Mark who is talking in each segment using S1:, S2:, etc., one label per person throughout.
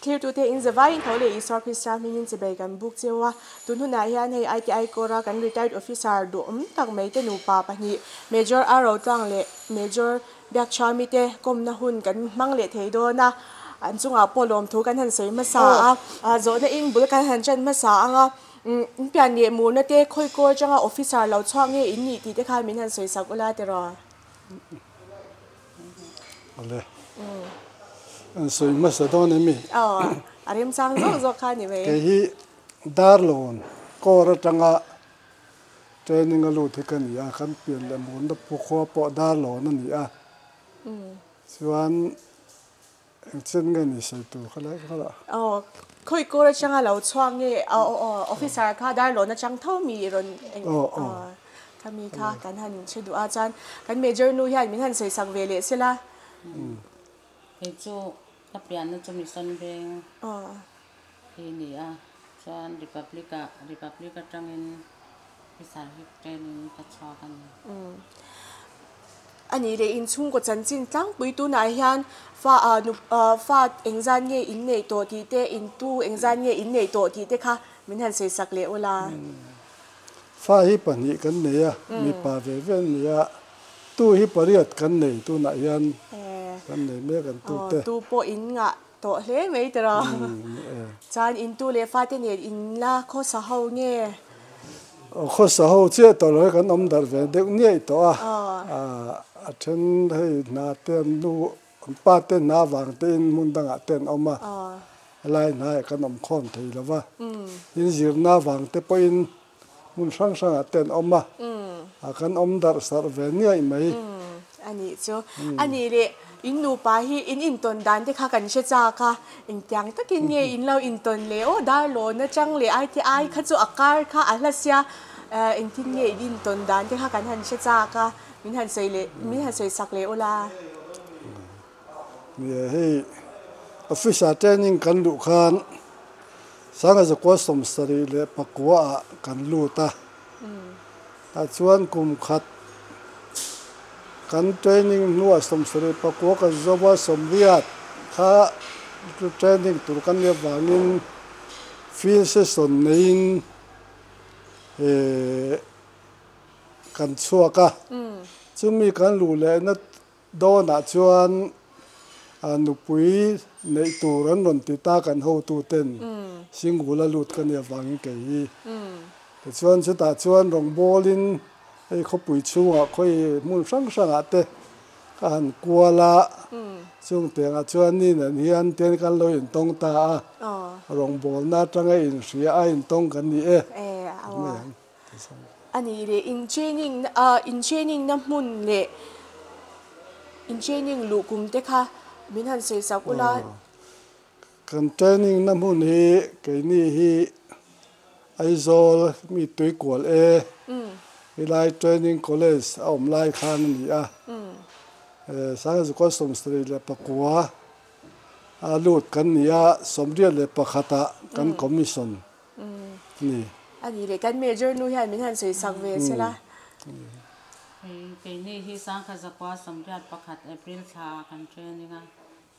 S1: Thirtute in zavaiin tho leh Isua Krista hmingin chibai kan buk cheu a. Tun hunah hian hei ITI Corps-a kan retired officer duhawm tak mai te nupa pahnih Major A Rotlang leh Major Biakchhami te kawmna hun kan hmang leh thei dawn a. An chungah pawh lawmthu kan han sawi hmasa a. Zawhna in bul kan han ṭan hmasa ang a. In pian leh murna te khawi kaw atanga officer lo chhuak nge in nih tih te khan min han sawi sak ula tiraw?
S2: Ale. An sawi hmasa dawn em i?
S1: Aw, a remchang zawk zawk kha a ni mai.
S2: Kei hi Darlawn Corps atanga training a lut hi ka ni a, kan pian leh murna pu khua pawh Darlawn a ni a. Chuan engchen nge ni sawi tur kha lai kha lah.
S1: Aw, khawi Corps atanga lo chhuak nge? Aw aw, officer kha Darlawn atang tho mi rawn eng.
S2: Aw aw.
S1: Khami kha kan han hre duh a, chuan kan major nu hian min han sawi sak ve leh sela.
S3: Kei chu ka pianna chu Mission Veng hi ni a, chuan Republic ah Republic atangin officer hi training ka chhuak a ni.
S1: A nih leh inchhungkaw chanchin tlangpui tunah hian fa ah nu fa engzat nge in neih tawh tih te, intu engzat nge in neih tawh tih te kha min han sawi sak leh ula.
S2: Fa hi pahnih kan nei a, mipa ve ve an ni a, tu hi pariat kan nei tunah hian kan nei mek an tu te.
S1: Tu pawh in ngah tawh hle mai tiraw. Chuan in tu leh fate nen in la khawsa ho nge?
S2: Khawsa ho chiah tawh lo hi kan awm darh ve deuh ngei tawh a, a then hei hna te an nu an pa te hna vang te in hmun dangah te an awm a, helai hnaiah kan awm khawm thei lo va, in zirna vang te pawhin hmun hrang hrangah te an awm a, kan awm darh sarh ve niaih mai.
S1: A nih chu. A nih leh in nupa hi in intawn dan te kha kan hre chak a, engtiang takin nge in lo intawn leh aw, Darlawn atang leh ITI kha chu a kar kha a hla sia, engtin nge in intawn dan te kha kan han hre chak a. Min han sawi leh, min han sawi sak leh ula.
S2: Nia hei office ah training kan luh khan Sangazakua 79 ah kan lut a, tah chuan kum khat kan training hnuah 79 kan zo a, 80 kha training tur kan nih avangin field session neiin eh Kan chhuak a, chumi kan luh lehna dawnah chuan nupui neih tur an rawn ti ta kan hotuten single a lut ka nih avangin kei hi. Tichuan chutah chuan rawngbawlin hei khawpui chhungah khawi hmun hrang hrangah te ka han kual a, chung tiangah chuan ni nen hian tian kan lo intawng ta a, rawngbawlna atanga inhria a intawng kan ni e.
S1: A nih leh in training ah in training na hmun leh in training luh kum te kha min han sawi sak ula.
S2: Kan training na hmun hi keini hi Aizawl mi Tuikual e helai training college a awm lai khan a ni a, Sangzukua 79 a lut kan ni a, 81 ah kan commission ni.
S1: A ni leh kan major nu hian min han sawi sak ve se la.
S3: Hei keini hi 1981 April thla kan training a,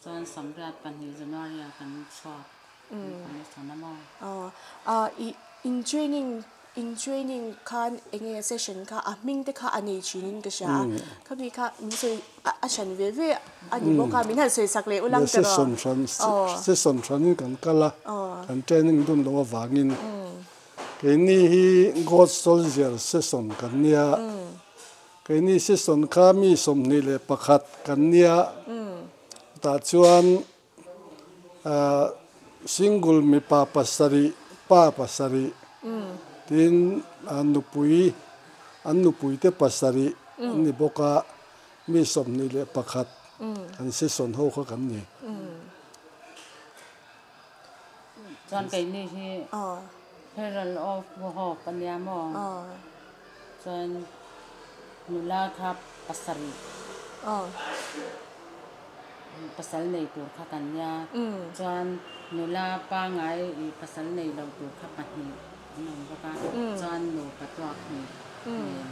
S3: chuan 82 January ah kan chhuak kan i chhawn a maw.
S1: Aw i in training in training khan enge session kha a hming te kha a nei thin in ka hria a, khami kha min sawi a hran ve ve a ni bawk a, min han sawi sak leh ulang tiraw.
S2: Session hran session hranin kan kal a, kan training dun loh avangin keini hi God Soldier session kan nia, keini session kha mi 21 kan nia, tah chuan Single mipa pasarih, pa pasarih tin nupui an nupuite pasarih an ni bawk a, mi 21 kan session ho kha kan ni.
S3: Chuan keini hi Herald of Hope a nia maw? Chuan nula kha pasarih. Pasal nei tur kha kan nia. Chuan nula pangai i pasal nei lo tur kha pahnih an awm bawk a. Chuan nupa tuak hnih nen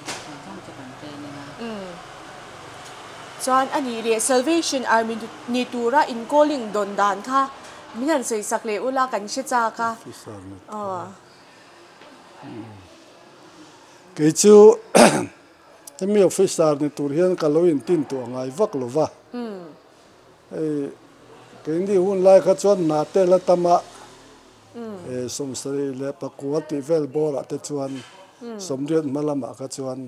S3: zawng zawng chu kan training a.
S1: Chuan a nih leh Salvation Army ni tura in calling dawn dan kha min han sawi sak leh ula kan hre chak a. Aw.
S2: Kei chu hemi officer ni tur hian ka lo intin tawh ngai vak lo va. Hei keini hun lai kha chuan hna te la tam a, 74 tih vel bawrah te chuan 80 hma lamah kha chuan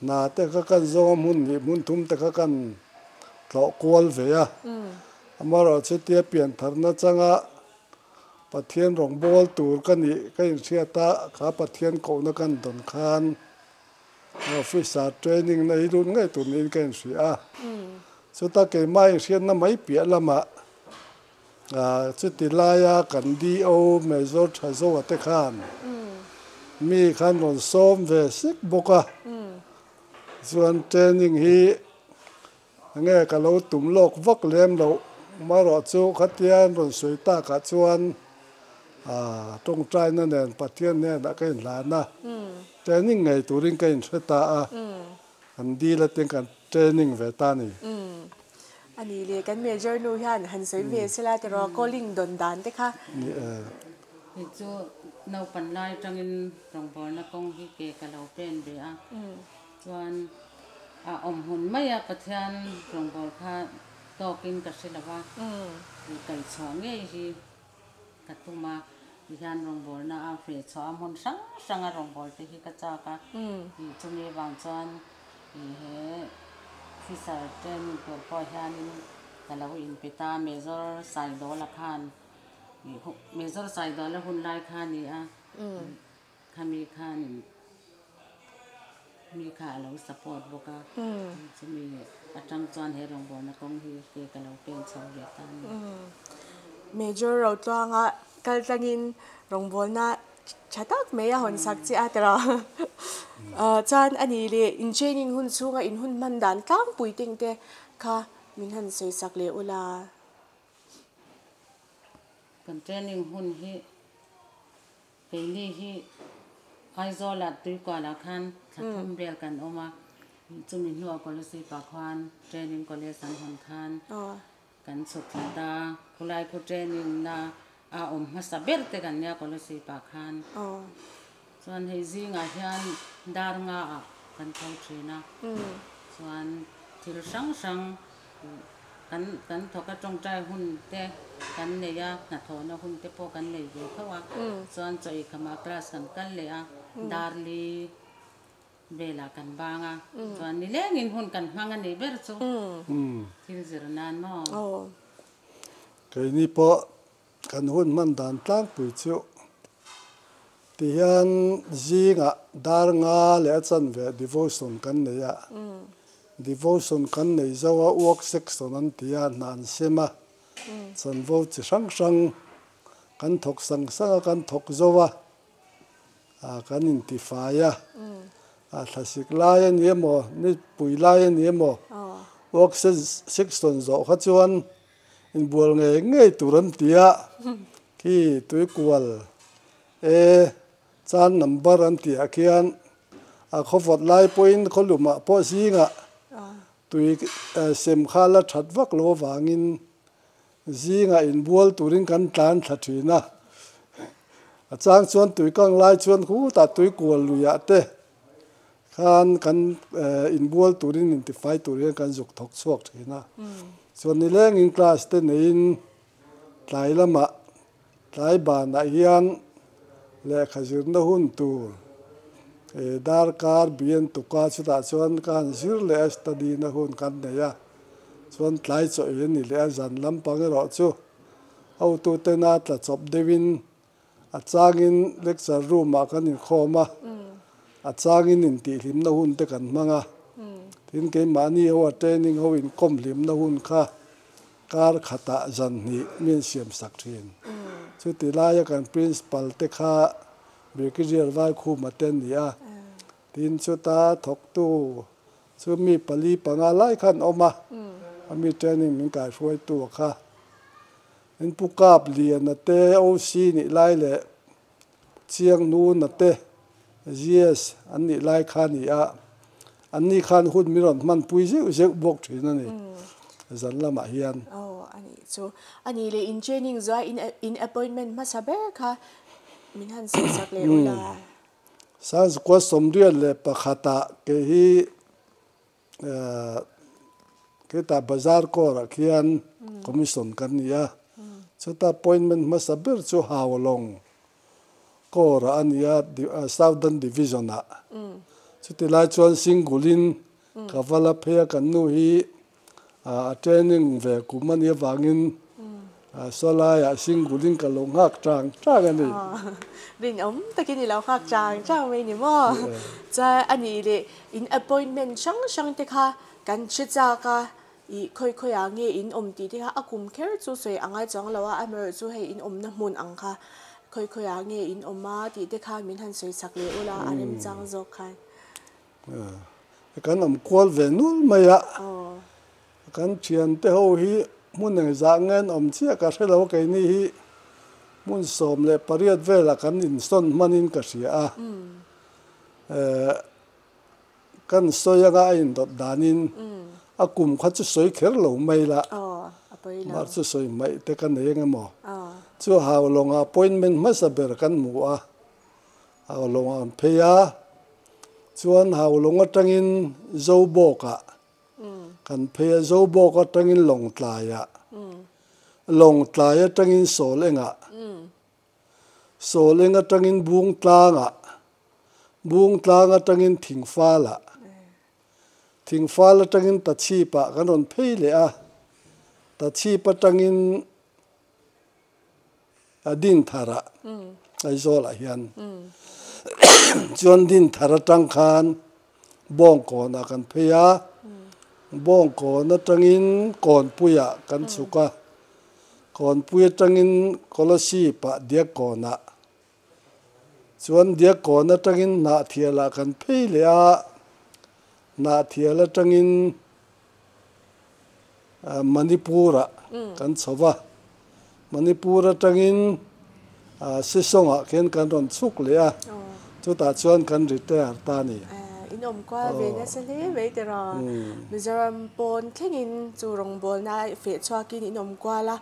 S2: hna te kha kan zawng a hmun hnih hmun thum te kha kan tlawh kual ve a. Amaherawhchu chutia piantharna changa Pathian rawngbâwl tûr ka nih ka inhriat a, kha Pathian kohna kan dawn khân officer training na hi lut ngei tûr niin ka inhria a. Chuta keimah inhriatna mai piah lamah chuti laia kan DO Major Thazoa te khân mi khan rawn sâwm ve sek bawk a. Chuan training hi Enge ka lo tum lawk vak lem loh marawh chu khatia an rawn sawi takah chuan tawngtaina nen Pathian hnenah ka inhlan a, training ngei turin ka inhre ta a, kan dil atin kan training ve ta a ni.
S1: A ni le, kan major nu hian han sawi ve sela tiraw calling dawn dan te kha.
S2: Ni e.
S3: Kei chu naupan lai atangin rawngbawlna kawng hi ke ka lo pen ve a, Chuan a awm hun mai a Pathian rawngbâwl kha tâwkin ka hre lo va, kaihchhuah ngei hi ka tum a, tihian rawngbâwlna a fehchhuah a hmun hrang hranga rawngbâwl te hi ka châk a, chumi avang chuan he officer training tur pawh hianin ka lo inpe ta a, Major Saidawla khan Major Saidawla hun lai kha a ni a. Khami khanin mi kha a lo support bawk a, chumi atang chuan he rawngbawlna kawng hi ke ka lo pen chho ve ta a ni.
S1: Major Rotluanga kal tlangin rawngbawlna tha tak mai a hawn sak che a tiraw. Chuan a ni leh in training hun chhunga in hun hman dan tlangpui teng te kha min han sawi sak leh ula.
S3: Kan training hun hi Keini hi Aizawlah Tuikualah khan thla thum vel kan awm a, chumi hnuah Kolasib-ah khuan training college an hawn khan kan chhuk thla ta. Khulai khu training na a awm hmasa ber te kan nia Kolasib-ah khan. Chuan hei zingah hian dar nga ah kan tho thin a, chuan thil hrang hrang Kan kan thawk a tawngtai hun te kan nei a, hnathawhna hun te pawh kan nei ve tho a, chuan chaw ei khamah class kan kal leh a, darli velah kan bang a, chuan nilengin hun kan hmang a nih ber chu thil zir nan maw?
S2: Keini pawh kan hun hman dan tlangpui chu tihian zingah dar nga leh a chanve devotion kan nei a, devotion kan nei zo a work section an ti a, hna an sem a, chanvo chi hrang hrang kan thawk sang sang a, kan thawk zo a, kan intifai a, a thlasik lai a ni emaw nipui lai a ni emaw work section zawh kha chuan Inbual ngei ngei tur an ti a, khi tuikual e chan number an tih ah khian a khawvawt lai pawhin khawlumah pawh zingah tui sem kha la that vak lo avangin zingah inbual turin kan tlan thla thin a, a chang chuan tuikang lai chuan khutah tuikual luiah te Khan kan inbual turin intifai tur hian kan zuk thawk chhuak thin a. Chuan nilengin class te neiin tlai lamah tlai banah hian lehkha zirna hun tur darkar bian tuka chutah chuan ka han zir leh a study na hun kan nei a. Chuan tlai chaw ei a ni leh a zan lampang erawh chu hotutena tla chawp deuhin A changin lecture room ah kan inkhawm a, a changin intihhlimna hun te kan hmang a, tin keimahni ho a training ho inkawm hlimna hun kha kar khatah zan hnih mi an siam sak thin. Chuti laia kan principal te kha Brigadier Vaikhuma te an ni a, tin chuta thawktu chu mi pali panga lai kha an awm a, ami training min kaihruaitu kha. In pu kap liana te, OC nih lai leh Chiang Nuna te, GS an nih lai kha a ni a. Anni khan hun min rawn hmanpui zeuh zeuh bawk thin a ni, zan lamah hian.
S1: Aw, a nih chu. A nih leh in training zuai in in appointment hmasa ber kha min han sawi sak leh ula.
S2: Sazukua 81ah kei hi Khitah bazar kawrah khian commission kan ni a, chuta appointment hmasa ber chu Haulawng kawrah a ni a, Southern Division ah. Chuti lai chuan Singulin ka va la phei a, kan nu hi a training ve kum a nih avangin Sawlaiah Singulin ka lo nghak chang chang a ni.
S1: Rinawm takin i lo nghak chang chang mai ni maw? Chuan a nih leh In appointment hrang hrang te kha kan hre chak a, ih khawi khawi ah nge in awm tih te kha a kum kher chu sawi a ngai chuang lo a, amaherawh chu hei in awmna hmun ang kha khawi khawi ah nge in awm a tih te kha min han sawi chak leh ula a remchang zawk khan.
S2: Kan awm kual ve nul mai a, kan thian te ho hi hmun engzah nge an awm chiah ka hre lo a, keini hi hmun 18 velah kan insawn hmanin ka hria a. Kan sawi anga a indawt danin a kum kha chu sawi kher lo mai la, mar chu sawi hmaih te ka nei eng emaw. Chu Haulawngah appointment hmasa ber kan hmu a, Haulawngah an phei a, chuan Haulawng atangin Zobawkah kan phei a, Zobawk atangin Lawngtlaiah, Lawngtlai atangin Sawlengah, Sawleng atangin Bungtlangah, Bungtlang atangin Thingfalah, Thingfal atangin Tachhipah kan rawn phei leh a, Tachhip atangin Dintharah, Aizawlah hian chuan Dinthar atang khan Bawngkawnah kan phei a, Bawngkawn atangin Kawnpuiah kan chhuk a, Kawnpui atangin Kolasib-ah Diakkawnah Chuan Diakkawn atangin Hnahthialah kan phei leh a, Hnahthial atangin Manipur-ah kan chho va, Manipur atangin Sisawngah khian kan rawn chhuk leh a, chutah chuan kan retire ta a ni.
S1: In awm kual ve nasa hle mai tiraw? Mizoram pawn thlengin chu rawngbawlna feh chhuakin in awm kual a.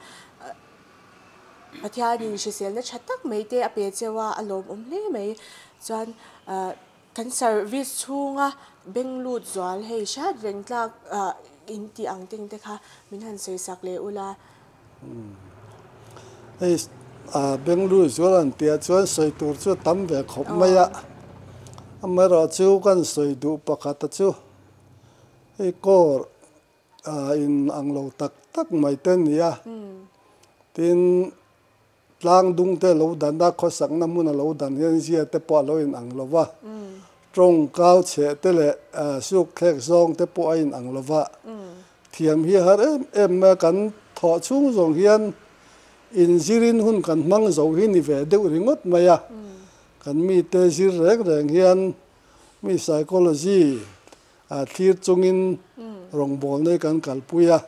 S1: Pathianin hriselna tha tak mai te a pe cheu a, a lawmawm hle mai. Chuan kan service chhunga beng lut zual hei hriat reng tlak in tih ang teng te kha min han sawi sak leh ula.
S2: Hei beng lut zual an tih ah chuan sawi tur chu a tam ve khawp mai a, amaherawhchu kan sawi duh pakhat a chu hei kawr in ang lo tak tak mai te a ni a, tin tlang dung te lo dan a, khawsakna hmun a lo dan hian zia te pawh a lo in ang lo va, tawngkau chheh te leh suk thlek zawng te pawh a in ang lo va, thiam hi a har em em mai a, kan thawh chhung zawng hian inzirin hun kan hmang zo hi ni ve deuh ringawt mai a, kan mite zir reng reng hian mi psychology A thlir chungin rawngbâwl nei kan kalpui a,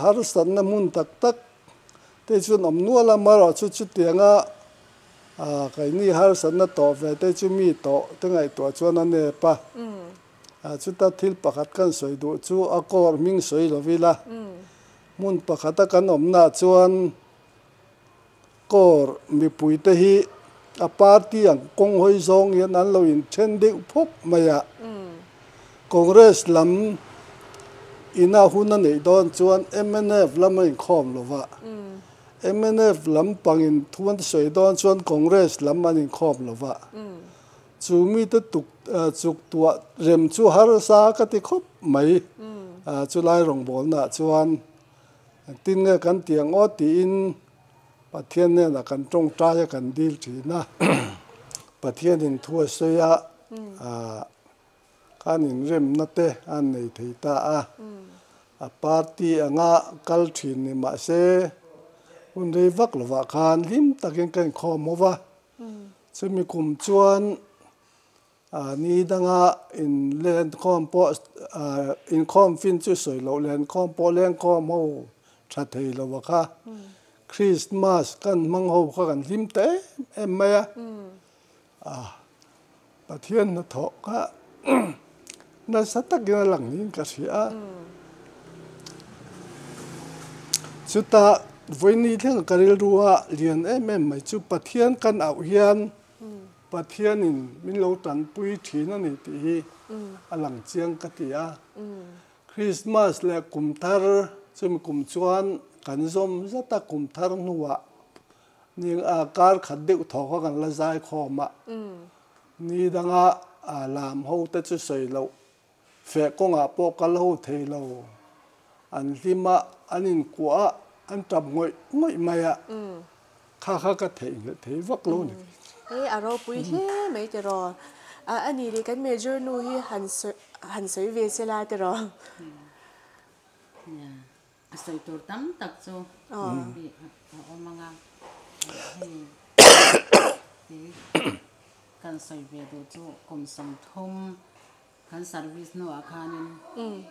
S2: harsatna hmun tak tak te chuan awm nual a, amaherawh chu chutianga keini harsatna tawh ve te chu mi tawh te ngaihtuah chuan a nep a. Chuta thil pakhat kan sawi duh chu a kawr hming sawi lo ila, hmun pakhata kan awmnaah chuan Kawr mipuite hi a party ang kawng hawi zawng hian an lo inthen deuh phawk mai a. Congress lam ina hun a neih dawn chuan mnf lam a inkhawm lo va, mnf lam pangin thu an sawi dawn chuan Congress lam an inkhawm lo va. Chu mite tuk chuk tuah rem chu harsa ka ti khawp mai. Chulai rawngbawlnaah chuan Engtin nge kan ti ang aw tiin Pathian hnenah kan tawngtai a kan dil thin a. Pathianin thu a sawi a, khan inremna te a nei thei ta a. A party anga kal thin ni mahse hun rei vak lovah khan hlim takin ka inkhawm ho va. Chumi kum chuan Ni danga in lenkhawm pawh inkhawm fin chu sawi loh lenkhawm pawh lengkhawm ho tha thei lo a kha. Christmas kan hmang ho kha kan hlim ta em em mai a. Pathian hnathawh kha Nasa takin a lang niin ka hria a. Chutah vawiini thleng ka rilru a lian em em mai chu Pathian kan auh hian Pathianin min lo tanpui thin a ni tih hi a lang chiang ka ti a. Krismas leh kum thar chumi kum chuan kan zawm zat a, kum thar hnuah ni kar khat deuh thaw kha kan la zai khawm a. Ni danga lam ho te chu sawi loh feh kawngah pawh kal ho thei lo. An hlim a, an inkuah a, an tap ngawih ngawih mai a. Kha kha ka theihnghilh thei vak lo ni.
S1: Hei a ropui hle mai tiraw. A ni leh kan major nu hi han sawi han sawi ve se la tiraw.
S3: Nia, a sawi tur tam tak chu a awm ang a, hei kan sawi ve duh chu kum 30 kan service hnuah khanin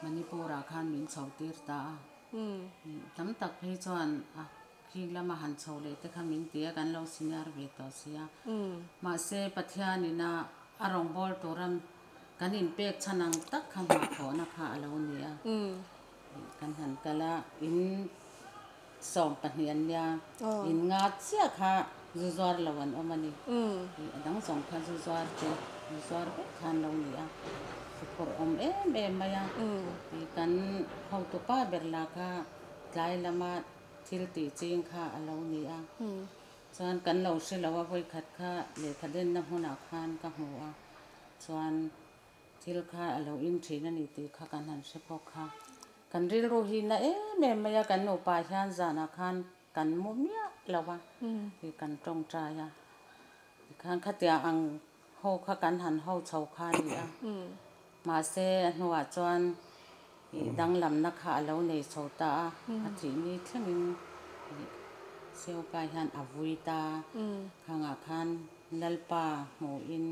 S3: Manipur-ah khan min chho tir ta a, tam tak phei chuan a Khing lama han chho leh te kha min ti a, kan lo senior ve tawh si a. Mahse, Pathianin a a rawngbâwl tura kan inpek chhan ang tak kha hmathawhna kha a lo ni a. Kan han kal a, in 12 an nia, in nga chiah kha zu zuar lo an awm a ni. A dang zawng kha zu zuar te, zu zuar vek kha an lo ni a. Huphurh awm em em mai a. Kan hotupa ber lah kha tlai lama Thil tih ching kha a lo ni a, chuan kan lo hre lo a, vawikhat kha lehkha denna hmunah khan ka hmu a, chuan thil kha a lo in thin a ni tih kha kan han hre bawk kha. Kan rilru hi na em em mai a, kan nupa hian zanah khan kan mu miah lo a, tih kan tawngtai a, tikhan khatia ang ho kha kan han ho chho kha a ni a, mahse a hnuah chuan Ih danglamna kha a lo nei chho ta a, a thih ni thlengin ih Seupa hian a vui ta. Khangah khan Lalpa hmuhin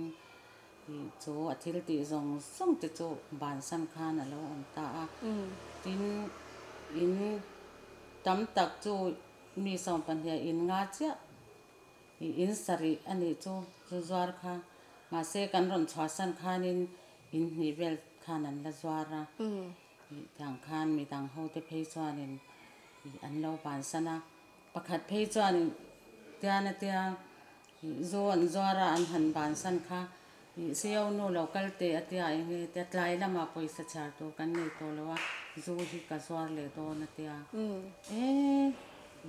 S3: ih chu a thil tih zawng zawng te chu bansan khan a lo awm ta a. Tin, in tam tak chu mi 12 in nga chiah ih in sarih a nih chu zu zuar kha. Mahse kan rawn chhuahsan khanin In hnih vel khan an la zuar a, ih tiang khan midang ho te phei chuanin ih an lo bansan a, pakhat phei chuanin tian a tia ih zu an zuar a an han bansan kha ih CEO nu lo kal teh a tia eng nge tia tlai lamah pawisa chhiar tur kan nei tawh lo a, zu hi ka zuar leh dawn a tia e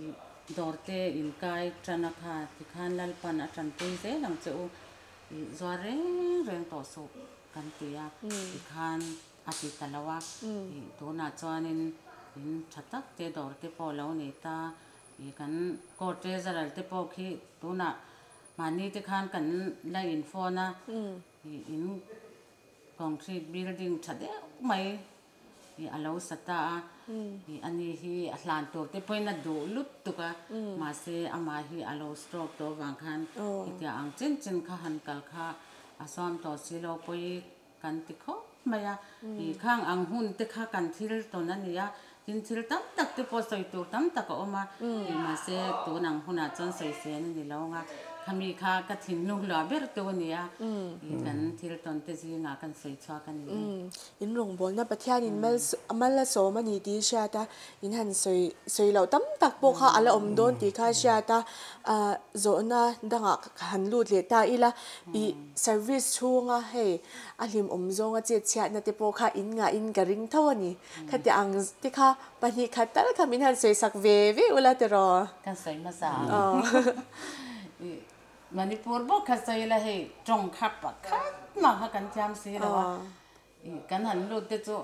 S3: ih dawr te inkai tan a kha tikhan Lalpan a tanpui zel ang che u. Ih zuar reng reng tawh suh kan ti a, tikhan a ti ta lo a, ih tunah chuanin in tha tak te dawr te pawh lo nei ta, ih kan court treasurer te pawh khi tunah mahni te khan kan la in phone a, ih in concrete building tha deuh mai. Ih a lo sa ta a, ih ani hi a hlan tur te pawhin a duh lut tuk a, mahse amah hi a lo stroke tawh avang khan hetiang ang chen chen kha han kal kha a sawm tawh si lo pawi kan ti khawp mai a, ih khang ang hun te kha kan thil tawn a ni a, tin thil tam tak te pawh sawi tur tam tak a awm a, ih mahse tun ang hunah chuan sawi sen a ni lo ang a, khami kha ka thinlung luah ber tu a ni a, ih kan thil tawn te zingah kan sawi chhuak a ni e.
S1: In rawngbawlna Pathianin mal a sawm a ni tih hriat a, in han sawi sawi loh tam tak pawh kha a la awm dawn tih kha hriat a, zawhna dangah ka han lut leh ta ila, ih service chhunga hei a hlimawm zawnga chet chhiatna te pawh kha in ngahin ka ring tho a ni. Khati ang te kha pahnih khat tal kha min han sawi sak ve ve ula tiraw?
S3: Kan sawi hmasa ang. Ih Manipur bawk kha sawi ila hei tawng kha pakhat mah kha kan thiam si lo a. Kan han lut te chu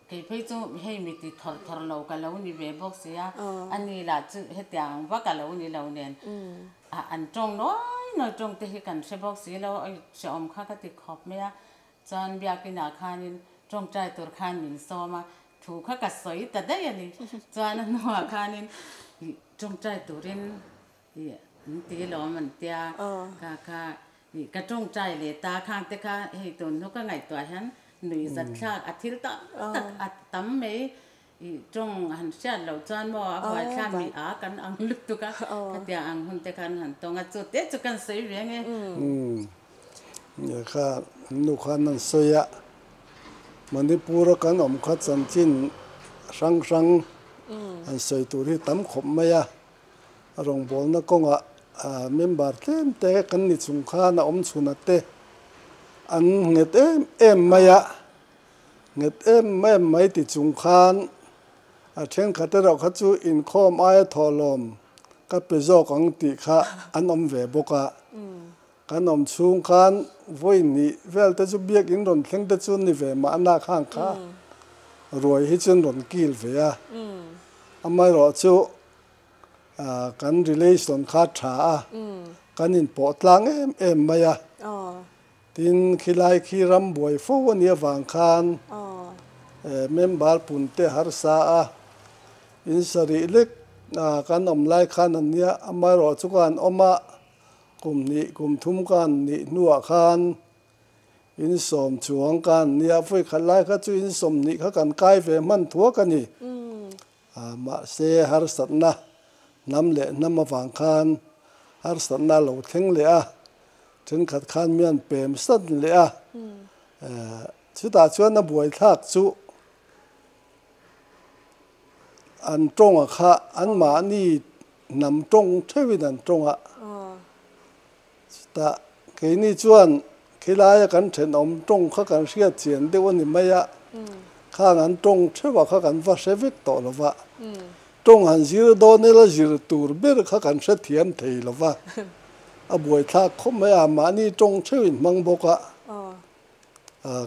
S3: kei phei chu hei mi ti thawr thawr lo ka lo ni ve bawk si a, a ni lah chu hetiang vak a lo ni lo nen a an tawng nawi nawi tawng te hi kan hre bawk si lo a hrehawm kha ka ti khawp mai a, chuan biakinah khanin tawngtai tur khan min sawm a, thu kha ka sawi ta daih a ni, chuan a hnuah khanin tawngtai turin Ih an ti lawm an tia kha kha ih ka tawngtai leh ta khang te kha hei tun hnu ka ngaihtuah hian nuih zat thlak a thil tam tak a tam mai ih tawng han hriat loh chuan maw a buai thlak mi a kan ang lutuk a khatia ang hun te khan han tawng a chu te chu kan sawi reng e.
S2: Umm kha nu khan an sawi a. Manipur-a kan awm kha chanchin hrang hrang an sawi tur hi tam khawp mai a, a rawngbawlna kawngah member tlem te kan ni chung khan a awm chhuna te an nghet em em mai a, nghet em em mai ti chung khan a thenkhat erawh kha chu inkhawm aia thawhlawm ka pe zawk ang tih kha an awm ve bawk a. Kan awm chhung khan vawi hnih vel te chu biakin rawn thleng te chu ni ve mahna khang kha ruai hi chuan rawn kil ve a. Amaherawh chu kan relation kha tha a, kan inpawh tlang em em mai a. Tin, khilai khi ram buai fo a nih avang khan member pun te harsa a, in sarih lek kan awm lai khan an nia, amaherawh chu kan awm a. Kum hnih kum thum ka han nih hnuah khan in sawm chuang ka han nia, vawi khat lai kha chu in sawm hnih kha kan kai ve hman thuak a ni. Mahse harsatna hnam leh hnam avang khan harsatna a lo thleng leh a, thenkhat khan mi an pem sat leh a, chutah chuan a buaithlak chu an tawnga kha anmahni Hnam tawng theuhin an tawng a, chutah keini chuan khilaia kan thenawm tawng kha kan hriat chian deuh a ni mai a, khang an tawng theuhah kha kan va hre vek tawh lo va, tawng han zir dawn ila zir tur ber kha kan hrethiam thei lo va, a buaithlak khawp mai a, mahni tawng theuhin hmang bawk a.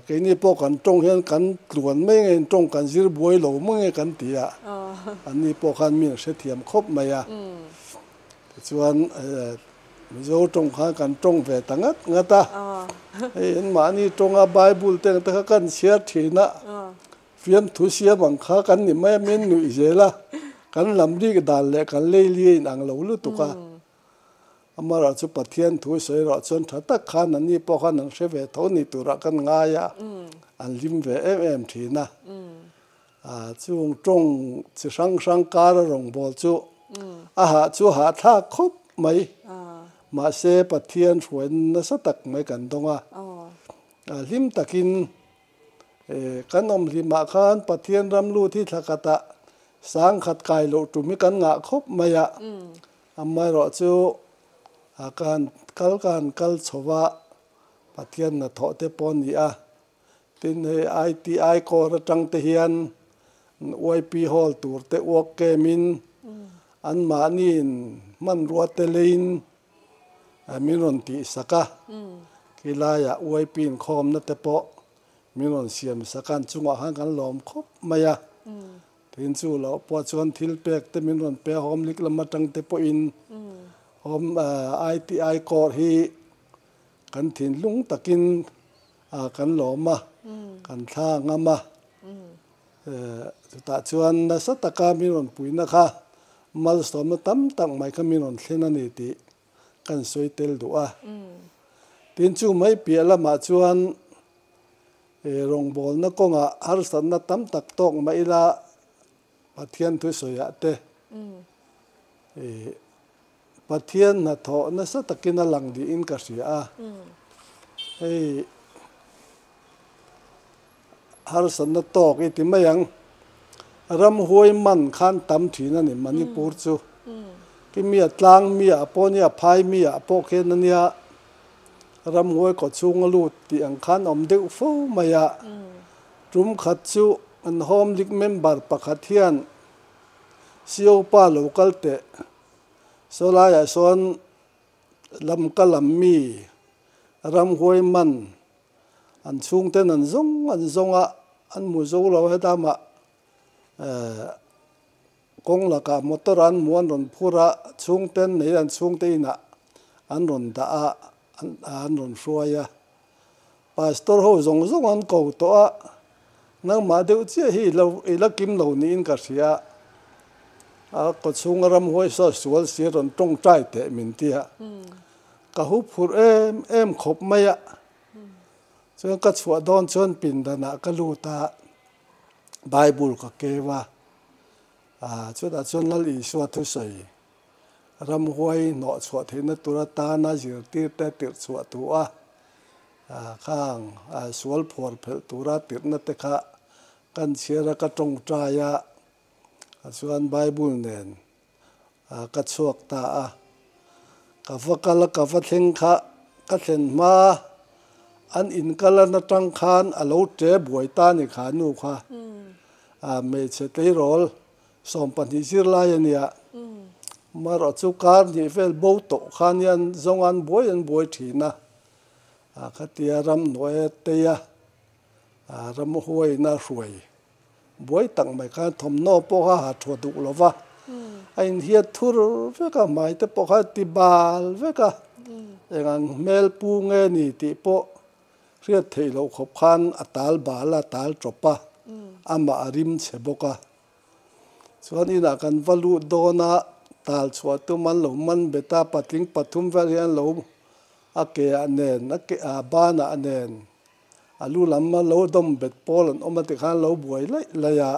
S2: Keini pawh kan tawng hian kan tluan mai nge tawng kan zir buai lo mai nge kan ti a, anni pawh khan mi an hrethiam khawp mai a. Tichuan Mizo tawng khan kan tawng ve ta ngat ngat a, hei anmahni tawnga Bible te ang te kha kan chhiar thin a, fiamthu siam ang kha kan ni mai a, min nuih zel a, kan lam rik dan leh kan lei li a inang lo lutuk a. Amaherawh chu Pathian thu sawi erawh chuan tha tak khan anni pawh khan an hre ve tho ni turah kan ngai a, an hlim ve em em thin a. Chung tawng chi hrang hrang kara rawngbâwl chu a hah chu hahthlak khawp mai. Mahse Pathian hruai nasa tak mai kan dawng a, hlim takin Kan awm hlimah khan Pathian ram lut hi thla khatah sangkhat kai loh tum hi kan ngah khawp mai a. Amaherawh chu ka han kal ka han kal chho va, Pathian hnathawh te pawh a ni a. Tin, hei ITI Corps atang te hian YP Hall tur te uak kemin anmahniin hmanrua te leiin Min rawn tihsak a, khilaiah UIP inkhawmna te pawh min rawn siam sak a, an chungah khan kan lawm khawp mai a. Tin chu loh pawh chuan thil pek te min rawn pe a, Home League lam atang te pawhin Home ITI Corps hi kan thinlung takin kan lawm a, kan thla ngam a. Chutah chuan nasa taka min rawn puihna kha malsawmna tam tak mai kha min rawn thlen a ni tih kan sawi tel duh a. Tin chu mai piah lamah chuan rawngbawlna kawngah harsatna tam tak tawk mah ila Pathian thusawiah te Pathian hnathawh nasa takin a lang niin ka hria a. Hei harsatna tawk i ti mai ang. Ramhuai man khan tam thin a ni Manipur chu. Ki mi a tlang mi ah pawh nia phai mi ah pawh khian a nia ramhuai kaw chhung a lut tih ang khan awm deuh fo mai a. Tum khat chu an home league member pakhat hian CO pa lo kal teh saw laiah sawn lam ka lam mi ramhuai man An chhungten an zawng an zawng a, an hmu zo lo heta mah kawng lakah motor an hmu an rawn phur a, chhungten nei an chhungte inah an rawn dah a, an rawn hruai a. Pastor ho zawng zawng an ko tawh a, nangmah deuh chiah hi i la kim lo niin ka hria a, a kawchhunga ramhuai saw sual si rawn tawngtai teh min ti a. Ka hu phurh em em khawp mai a, chuan ka chhuah dawn chuan pindanah ka lut a, Bible ka keu a, chutah chuan Lal Isua thusawi ramhuai hnawh chhuah theihna tur atana zirtirte tirh chhuah thu a, Khang sual phuar phelh tura tirhna te kha kan chhiar a, ka tawngtai a, chuan Bible nen ka chhuak ta a. Ka va kal a, ka va thleng kha ka thlen hma an inkal an atang khan a lo ṭe buai ta a ni kha nu kha. Hmeichhe tleirawl 12 zirlai a nia. Amaherawh chu kar hnih vel bo tawh khan hian zawng an buai an buai thin a. Khatia ramhnuai a tei a, ramhuaina hruai buai tak mai khan thawmhnaw pawh kha ha thuah duh lo va, a inhiat thur vek a, hmai te pawh kha ti bal vek a, eng ang hmel pu nge ni tih pawh hriat theih loh khawp khan a tal bal a, tal tawp a, amah a rim chhe bawk a. Chuan inah kan va lut dawn a, tal chhuah tum an lo man bet a, patling pathum vel hian lo a ke ah nen, a ke ah banah nen a lu lam a lo dawm bet pawl an awm a tikhan lo buai laih laih a,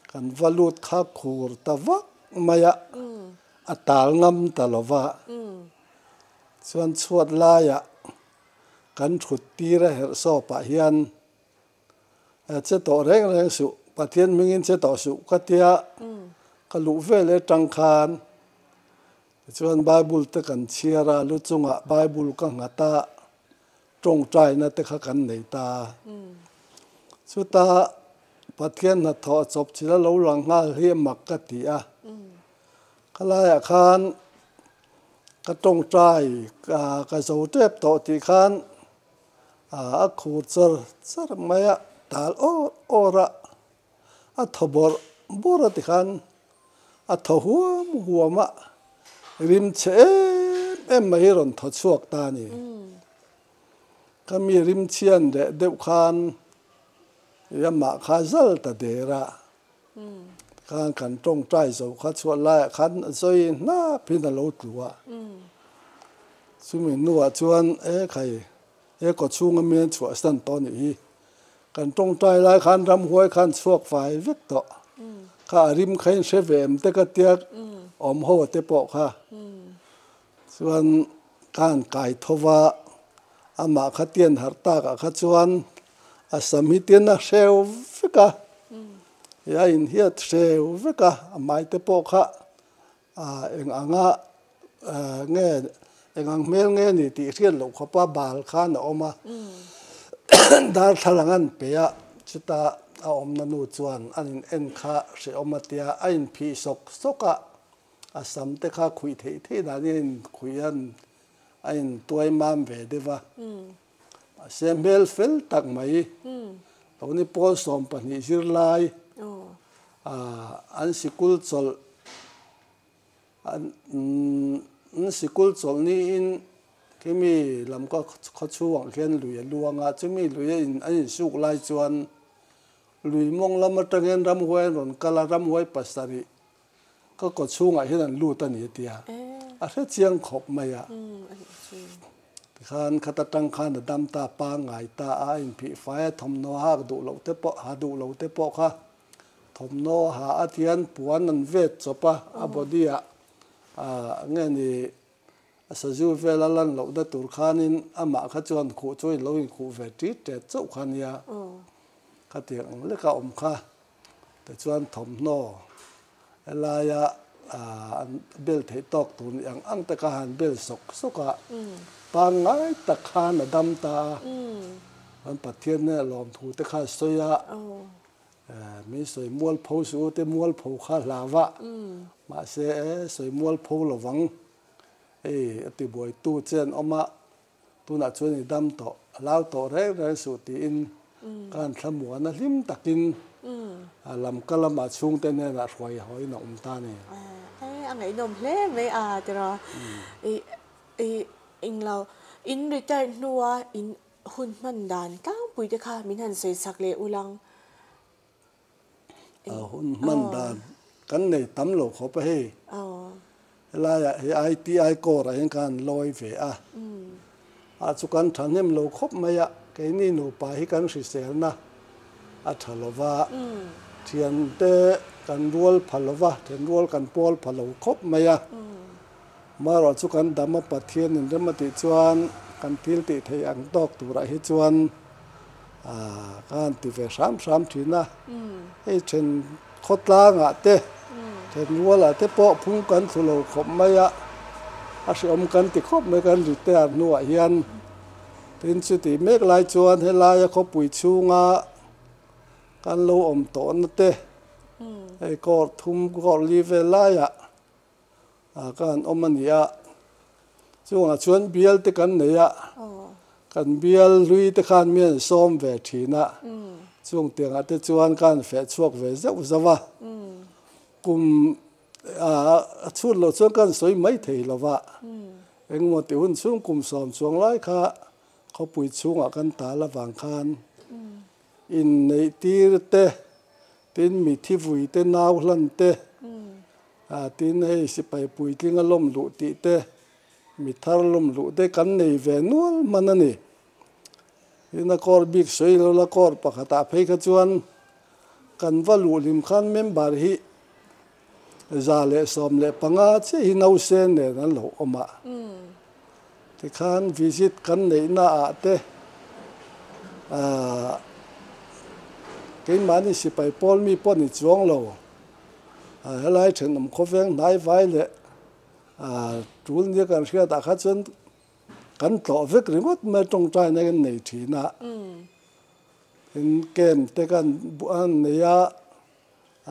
S2: kan va lut kha khur ta vak mai a, a tal ngam ta lo va. Chuan chhuat laiah kan thut tir a herh sawpah hian Che tawh reng reng suh, Pathian hmingin che tawh suh ka tia ka luh vel atang khan tichuan Bible te kan chhiar a, lu chungah Bible ka nghat a, tawngtaina te kha kan nei ta a. Chuta Pathian hnathawh chawp chil a lo lang nghal hi a mak ka ti a. Khalaiah khan ka tawngtai ka zo tep tawh tih khan A khur char char mai a, tal awr awr a, a thaw bawrh bawrh a tikhan a thaw huam huam a, rim chhe em em mai hi rawn thaw chhuak ta a ni. Ka mi rim chhian leh deuh khan i amah kha zal ta der a, tikhan kan tawngtai zo kha chhuah laiah khan a zawi hnap in a lo tlu a. Chumi hnuah chuan e khai he kaw chhunga mi an chhuah san tawh anih hi. Kan tawngtai lai khan ramhuai khan chhuak fai vek tawh. Kha a rim kha in hre ve em te ka tia awm ho te pawh kha. Chuan ka han kai tho va, amah kha tian harh takah kha chuan a sam hi tian a hreu vek a, a inhiat hreu vek a, a hmai te pawh kha Eng anga nge eng ang hmel nge ni tih hriat loh khawpa bal khan a awm a, darthlalang an pe a, chuta a awmna nu chuan an in en kha hrehawm a tia, a inphih sawk sawk a, a sam te kha khuih theih theih dan in a inkhuih a, a intuai mam ve deuh a, mahse hmel fel tak mai, tawni pawl 12 zirlai An sikul chawlh an sikul chawlh niin khimi lam ka khaw chhungah khian lui a luang a, chumi lui a in an insuk lai chuan lui mawng lam atangin ramhuai an rawn kal a, ramhuai pasarih ka kaw chhungah hian an lut a ni a ti a, a hre chiang khawp mai a. Tikhan khat atang khan a dam ta pangngai ta a, a inphih fai a, thawmhnaw hak duh loh te pawh ha duh lo te pawh kha thawmhnaw ha a tian puan an vet chawp a, a body ah nge ni a sazu vel a lan loh na tur khanin amah kha chuan khuh chu ilo inkhuh ve ṭit ṭet chauh kha nia, khatiang ang leka awm kha. Tichuan thawmhnaw helaia an bel theih tawk tur ni ang ang te kha han bel sawk sawk a, pangngai tak khan a dam ta a, chuan Pathian hnena lawmthu te kha a sawi a, min sawi mualpho suh u te mualpho kha hlau a, mahse sawi mualpho lovang hei a tibuaitu che an awm a, Tunah chuan i dam tawh, a lau tawh reng reng suh tiin ka han thlamuan a, hlim takin lam ka lamah chhungte hnenah hruai hawiin a awm ta a ni.
S1: A ngaihnawm hle mai a tiraw. I englo in retired hnua in hun hman dan tlangpui te kha min han sawi chak leh ulang.
S2: Hun hman dan kan nei tam lo khawp a hei. Helaiah hi ITI Corps ah hian ka han lawi ve a. A chu kan thahnem lo khawp mai a, keini nupa hi kan hriselna a tha lo va, thiante kan rual pha lo va, thian rual kan pawl pha lo khawp mai a. Marawh chu kan dam a Pathian in rem a tih chuan kan thil tih theih ang tawk turah hi chuan ka han ti ve hram hram thin a. Hei then khawtlangah te, then rualah te pawh phung kan thlu lo khawp mai a, a hreawm kan ti khawp mai kan retire hnuah hian. Tin chuti mek lai chuan helaia khawpui chhunga kan lo awm tawhna te, hei court thum court li vel laiah ka han awm a ni a. Chungah chuan bial te kan nei a, kan bial hlui te khan mi an sawm ve thin a, chung tiangah te chuan ka han feh chhuak ve zeuh zauh a. Kum a chhut loh chuan ka han sawi mai thei lo va, engemaw ti hun chhung kum sawm chuang lai kha khawpui chhungah kan tal avang khan inneih tir te, tin mithi vui te nau hlan te, tin hei sipai puitling a lawm luh tih te, mi thar lawm luh te kan nei ve nual hman a ni. Tin a court bik sawi lo la court pakhatah phei kha chuan kan va luh hlim khan member hi 115 chiah hi nausen nen an lo awm a. Tikhan visit kan neihna ah te ahh keimahni sipai pawl mi pawh ni chuang lo ah helai thenawm khawveng hnai vai leh ah tul nia kan hriat ah kha chuan kan tlawh vek ringawt mai tawngtaina kan nei thin a tin camp te kan an nei a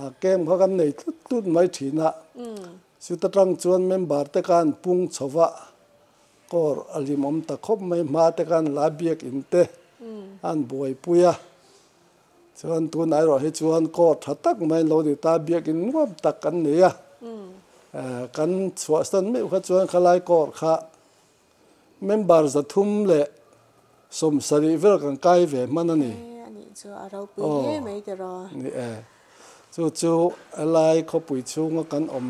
S2: ah camp kha kan nei tlut tlut mai thin a. Chuta tang chuan member te khan pung chho va, kawr a hlimawm ta khawp mai, hma te khan la biak in te an buaipui a, chuan tunah erawh hi chuan kawr tha tak mai lo ni ta, biak in nuam tak kan nei a, kan chhuahsan meuh kha chuan khalai kawr kha member 370 vel kan kai ve hman a ni. Aw ni e. Chu chu helai khawpui chhunga kan awm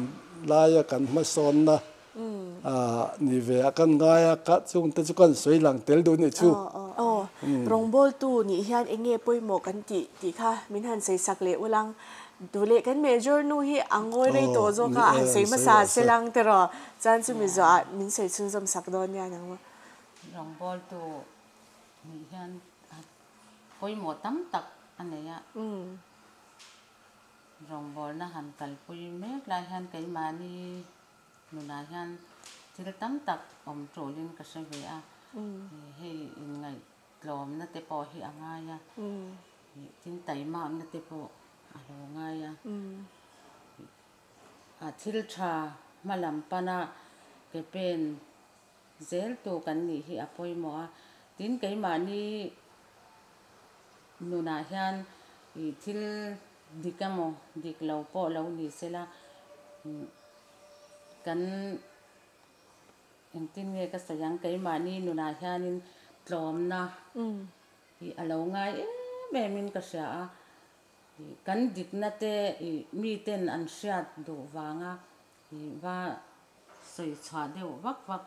S2: laia kan hmasawnna ni ve a kan ngai a, ka chungte chu kan sawi lang tel duh nih chu.
S1: Aw, rawngbawltu nih hian eng nge pawimawh kan tih tih kha min han sawi sak leh ulang. Duhleh kan major nu hi a ngawi rei tawh zawk a, han sawi hmasa se lang tiraw? Chuan chumi zawhah min sawi chhunzawm sak dawn nia nang maw?
S3: Rawngbawltu nih hian pawimawh tam tak a nei a. Rawngbawlna han kalpui mek lai hian keimahni nunah hian thil tam tak awm tulin ka hre ve a. Hei inngaihtlawmna te pawh hi a ngai a. Tin taimakna te pawh a lo ngai a. A thil tha hma lam pana ke pen zel tu kan nih hi a pawimawh a. Tin keimahni nunah hian ih thil dik emaw dik lo pawh lo ni sela kan engtin nge ka sawi ang keimahni nunah hianin tlawmna Ih a lo ngai em em in ka hria a, ih kan dikna te ih miten an hriat duh vanga ih va sawi chhuah deuh vak vak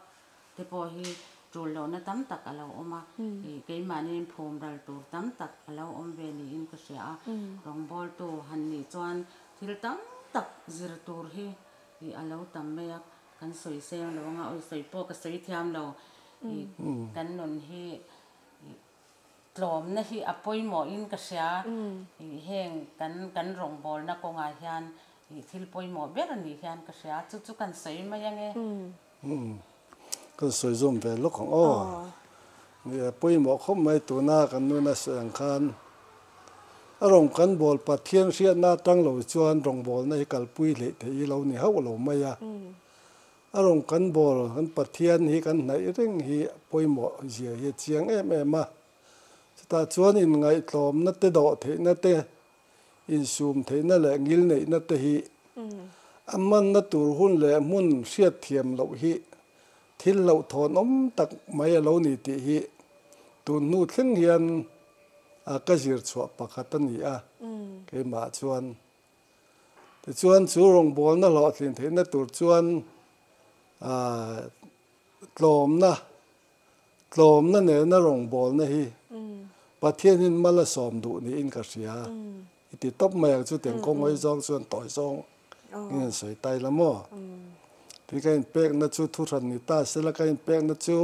S3: te pawh hi tul lohna tam tak a lo awm a, ih keimahniin phum ral tur tam tak a lo awm ve niin ka hria a, rawngbawltu han nih chuan thil tam tak zir tur hi ih a lo tam mai a, kan sawi seng lo anga awi sawi pawh ka sawi thiam lo, ih kan nun hi Tlawmna hi a pawimawhin ka hria. Heng kan kan rawngbawlna kawngah hian thil pawimawh ber a nih hian ka hria. Chu chu kan sawi mai ange.
S2: Kan sawi zawm ve lawk ang aw. Ni a pawimawh khawp mai tuna kan nuna sawi ang khan a rawn kan bawl Pathian hriatna atang lo chuan rawngbawlna hi kalpui hleih theih hi lo ni hauh lo mai a. A rawn kan bawl, kan Pathian hi kan hnaih reng hi pawimawh zia hi a chiang em em a. Chutah chuan inngaihtlawmna te, dawhtheihna te, insum theihna leh ngilneihna te hi a hmanna tur hun leh hmun hriatthiam loh hi thil hlauhthawnawm tak mai a lo ni tih hi tun hnu thleng hian ka zir chhuah pakhat a ni a, keimah chuan. Tichuan chu rawngbawlna hlawhtlin theihna tur chuan tlawmna, tlawmna nena rawngbawlna hi Pathian hian mal a sawm duh niin ka hria. I ti tawp mai ang chu tiang kawng hawi zawng chuan tawi zawng in an sawi ta ila maw? Tin ka inpekna chu thuhran ni ta sela ka inpekna chu.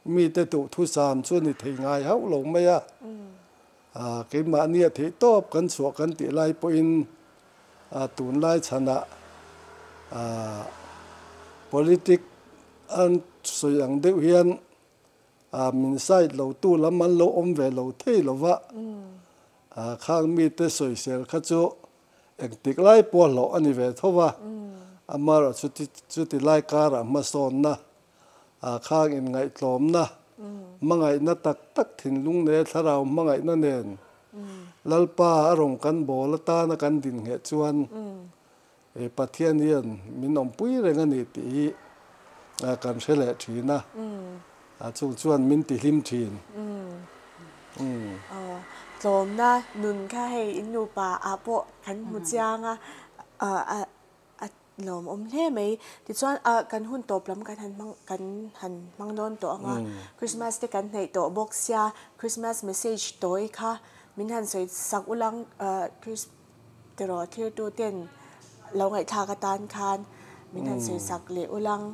S2: Mite duhthusam chu a ni thei ngai hauh lo mai a, keimahni a theih tawp kan chhuah kan tih lai pawhin tunlai chhanah politic an sawi ang deuh hian min side lotu lam an lo awm ve lo thei lo va, khang mite sawisel kha chu engtik lai pawh hlawh a ni ve tho va, amaherawhchu chuti lai karah hmasawnna Khang inngaihtlawmna, hmangaihna tak tak thinlung leh thlarau hmangaihna nen Lalpa a rawn kan bawl atana kan din ngheh chuan Pathian hian min awmpui reng a ni tih hi kan hre leh thin a, chung chuan min tihlim thin.
S1: Tlawmna nun kha hei in nupa ah pawh kan hmu chiang a, A lawmawm hle mai. Tichuan ah kan hun tawp lam kan han hmang kan han hmang dawn tawh ang a, Christmas te kan hnaih tawh bawk sia, Christmas message tawi kha min han sawi sak ulang ah Chris tiraw thirtu ten lo ngaihthlak atan khan min han sawi sak leh ulang.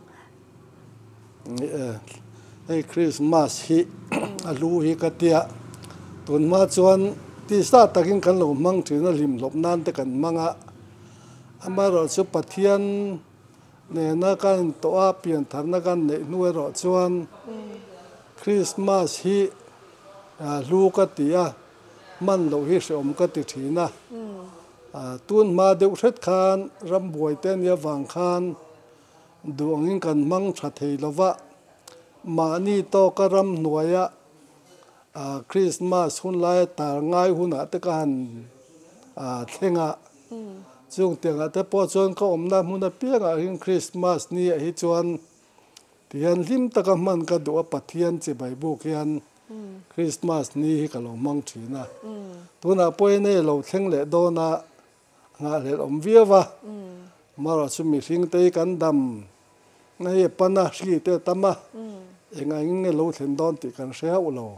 S2: Ni e, hei Christmas hi a hlu hi ka tia, tunhma chuan tisa takin kan lo hmang thin a, hlimhlawp nan te kan hmang a. Amaherawh chu Pathian nena kan intawh a, piantharna kan neih hnu erawh chuan Krismas hi hlu ka ti a, hman loh hi hrehawm ka ti thin a. Tun hma deuh hret khan rambuai te ania vang khan duh angin kan hmang tha thei lo va, mahni tawka ramhnuaia Krismas hun laia tar ngai hunah te ka han thleng a. Chung tiangah te pawh chuan ka awmna hmun apiangah hian Krismas ni ah hi chuan tihian hlim taka hman ka duh a, Pathian chibai buk hian Krismas ni hi ka lo hmang thin a. Tunah pawh hian hei lo thleng leh dawn a, nghahhlelh awm viau a, amaherawh chu mihring te hi kan dam na hi a pan a, hri te a tam a, eng angin nge lo thlen dawn tih kan hre hauh lo.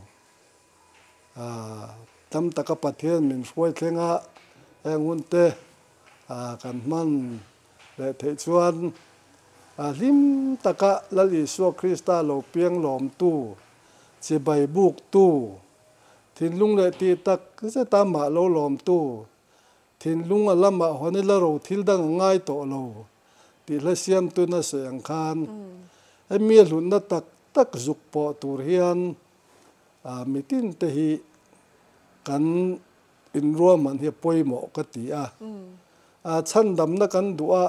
S2: Tam taka Pathian min hruai thleng a, heng hun te kan hman leh theih chuan hlim taka Lal Isua Krista lo piang lawmtu, chibai buktu, thinlung leh tih tak zeta mah lo lawmtu, thinlung a lamah hawn ila ro thil dang a ngai tawh lo tih hla siamtun a sawi ang khan hemi a hlutna tak tak zuk pawh tur hian Mitin te hi kan inruahman hi a pawimawh ka ti a. Chhandamna kan duh a,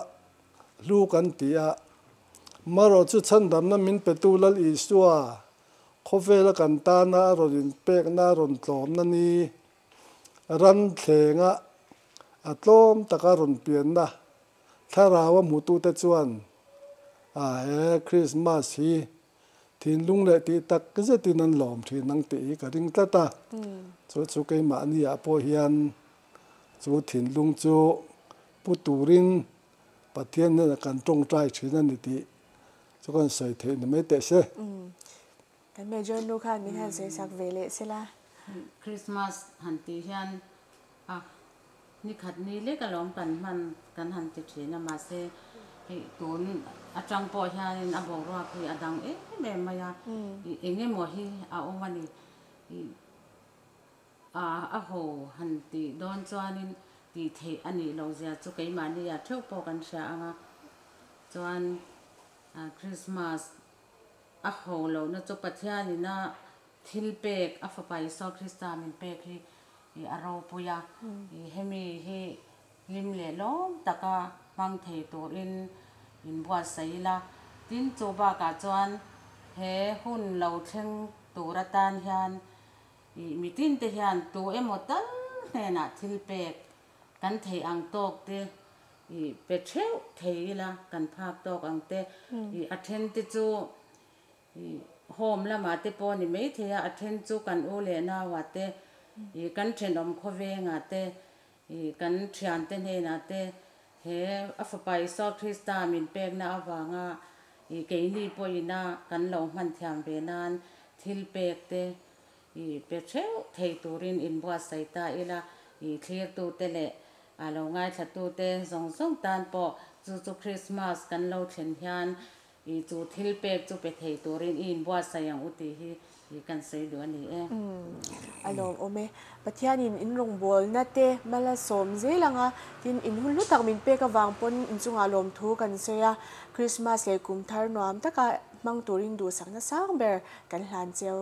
S2: hlu kan ti a. Marawh chu chhandamna min petu Lal Isua khawvela kan tana a rawn inpekna, a rawn tlawmna ni ran thlenga a tlawm taka rawn pianna thlarau a hmutute chuan he Krismas hi Thinlung leh tih tak zetin an lawm thin ang tih hi ka ring tlat a, chu chu keimahni ah pawh hian chu thinlung chu pu turin Pathian hnenah kan tawngtai thin a ni tih chu kan sawi theih ni mai teh se.
S1: Kan Major nu khan min han sawi sak ve leh sela.
S3: Christmas han tih hian a Ni khat ni lek alawm kan hman kan han ti thin a, mahse hei tun atang pawh hianin a boruak hi a dang em em mai a, ih eng emaw hi a awm a ni, ih a ho han tih dawn chuanin tih theih a nih loh zia chu keimahni ah theuh pawh kan hria ang a, chuan Christmas a ho lohna chu Pathianin a thil pek a fapa Isua Krista min pek hi I a ropui a, i hemi hi hlim leh lawm taka hmang thei turin inbuatsaih ila. Tin, chu bakah chuan he hun lo thleng tur atan hian i mitinte hian tu emaw tal hnenah thil pek kan theih ang tawk te i pe theuh thei ila, kan phak tawk ang te. I a then te chu Ih, home lamah te pawh ni maithei a, a then chu kan u leh nauah te, ih, kan thenawm khawvengah te, ih, kan thiante hnenah te he a fapa Isua Krista min pekna avanga ih, keini pawhina kan lo hman thiam ve nan thil pek te, ih, pe theuh thei turin inbuatsaih ta ila, ih, thlirtute leh a lo ngaithlatute zawng zawng tan pawh chu chu Krismas kan lo thlen hian. I chu thil pek chu pe thei turin i inbuatsaih ang u tih hi i kan sawi duh a ni e.
S1: A lawmawm e. Pathianin in rawngbawlna te mal a sawm zel ang a, tin in hun hlu tak min pek avang pawn inchungah lawmthu kan sawi a, Krismas leh kum thar nuam taka hmang turin duhsakna sang ber kan hlan cheu.